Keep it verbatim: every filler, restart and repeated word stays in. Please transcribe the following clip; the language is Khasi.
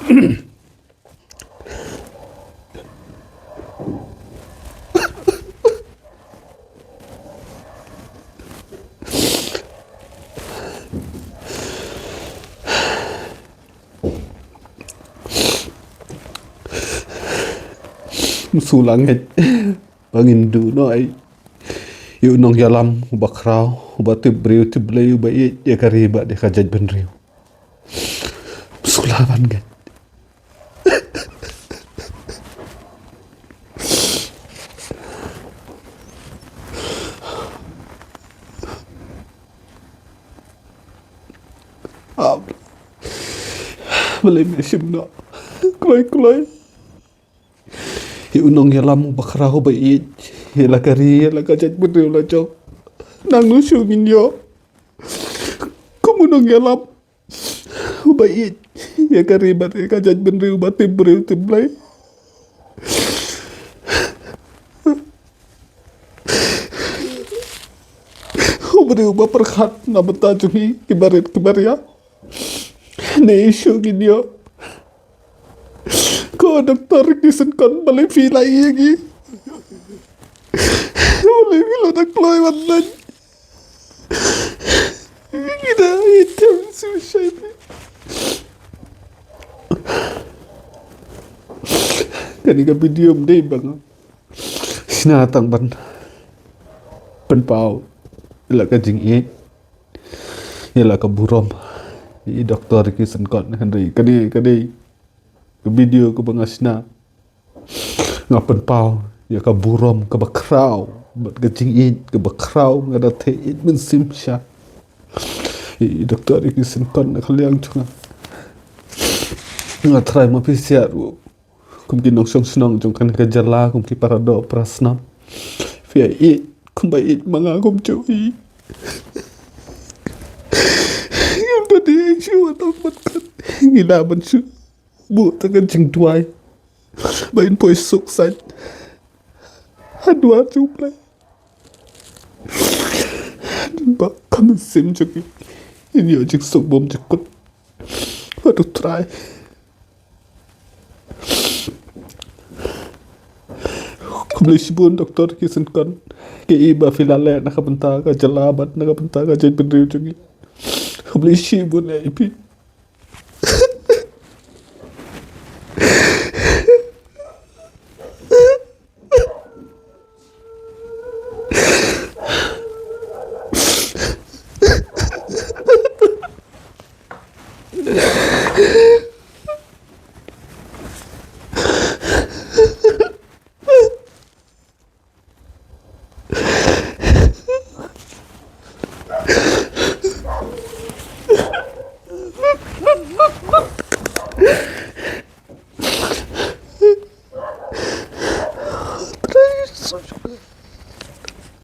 Msu langit. Ba ngin duh noh ai. Ïa u nongïalam uba khraw, uba tip briew tip Blei, uba ïeit ïa ka ri bad ïa ka jaitbynriew. Msu langit. Am. Balei me shim noh? Kloi kloi. Ïa u nongïalam uba khraw uba ïeit ïa la ka ri, ïa la ka jaitbynriew la jong. Nangno shuh ngin ïoh kum u nongïalam uba ïeit ïa ka ri bad ïa ka jaitbynriew, uba tip briew tip Blei. U briew uba pyrkhat na bynta jong ngi ki barit ki baria. Nangno shuh ngin ïoh. Ko Doktor Ricky Syngkon, balei phi la ïa ngi? Balei phi la da kloi wan lait? Ngi da ïeit ïa phi, suicide. Kane ka video ym dei ba nga shna tang ban pynpaw ïa la ka jingïeit, ïa la ka burom ïa i Doktor Ricky Syngkon, hynrei kane, kane ka video kaba nga shna, nga pynpaw ïa ka burom kaba khraw bad ka jingïeit kaba khraw. Nga da theh ïeit mynsiem sha i Doktor Ricky Syngkon na ka liang jong nga. Nga trai ma phi siat ruh, kum ki nongshong shnong jong kane ka jylla, kum ki para doh para snam. Phi ïa ïeit kumba ïeit ma nga kumjuh hi. Ngim da dei shuh wat ong ban kut. Ngi lah ban shu buh tang ka jingduwai ba in poi suk sait ha dwar jong U Blei. Ba ka mynsiem jong ngi in ïoh jingsuk bymjukut bad U Trai. Khublei shibun Doktor Ricky Syngkon, kaei ba phi la leh na ka bynta ka jylla bad na ka bynta ka jaitbynriew jong ngi. Khublei shibun ïa phi.